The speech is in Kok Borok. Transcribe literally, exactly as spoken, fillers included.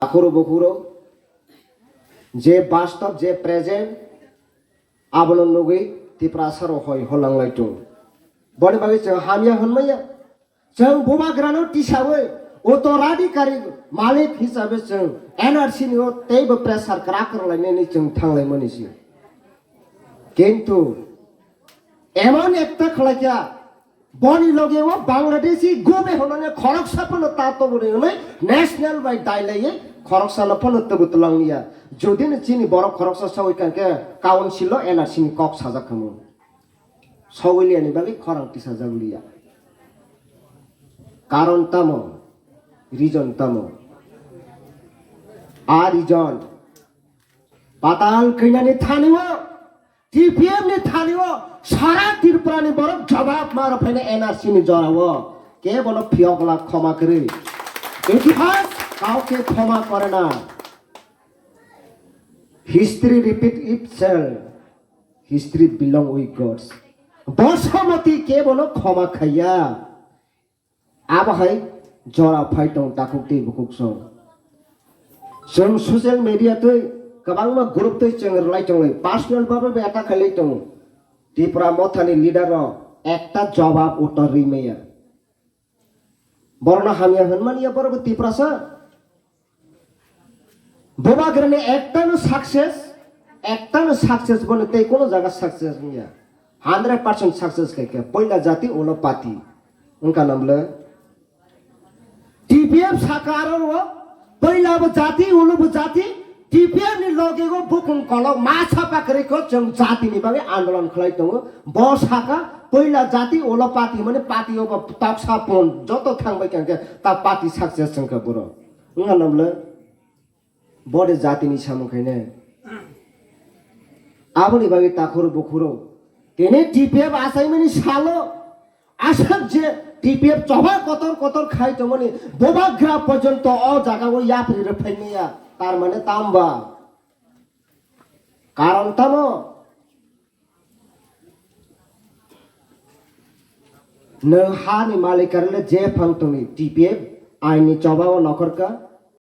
Akhoro bukhoro je bastob, je present, abono nugwi Tiprasa rok hoi holanglai tongo. Boni bagwi chwng hamya hwnmaya. Chwng bubagrano tisawi uttoradhikari malik hisabe chwng N R C ni o teibo pressure kwrak kwrwlainani chwng thanglaimani se. Kintu emon ekta khlaikha, boni loge o Bangladeshi gobe honane khoroksa phano ta toboni hwnwi national bai dailaiwi khoroksano phano tubu twlangya. Jodi no chini borok khoroksa sawi kangkhe council o N R C ni kok sajak khamu. Sawiliani bagwi khorang tisajak liya. Karon tamo? Reason tamo? A reason. Patal khainani thani o, T P F ni thani o, sara Tripura ni borok jawab ma rw phaina N R C ni jora o. Ke bono phiyok la khoma kwrwi. Itihas kauke khoma kore na. History repeat itself. History belong with gods. Bosomoti ke bono khoma khaiya. Abo hai jora phai tong takhuk tei bukhuk song. Chwng social media twi kwbangma group twi chwng rwlai tonglai. Personal babe be attack khailai tongo. Tipra mothani leader rok ekta jawab uttor rwi maya. Borokno hamya hwnmani ya borok bo Tiprasa. Bubagrani ektano success, ektano success bono tei kono jaga success wngya. Hundred percent success khaikha. Poila jati ulo party. Wngkha namle? T P F saka aro o, poila bo jati, ulo bo jati, T P F ni loge go bukung kolok ma sapa kwrwi kho chwng jati ni bagwi andolon khlai tongo. Bo saka poila jati ulo party mani party o bo toksa pon joto thang bai kangkhe ta party success wngkha borok. Wngkha namle? Bode jatini samung khaine. Aboni bagwi takhoro bukhoro. Tini T P F achaimani salo aswk je T P F choba kotor kotor khai tongmani bubagra porjonto o jagao yapri rwphaimaya. Tar mane tamba? Karon tamo? Nwng hani malik karle je phang tongni T P F aini choba o nokhorka,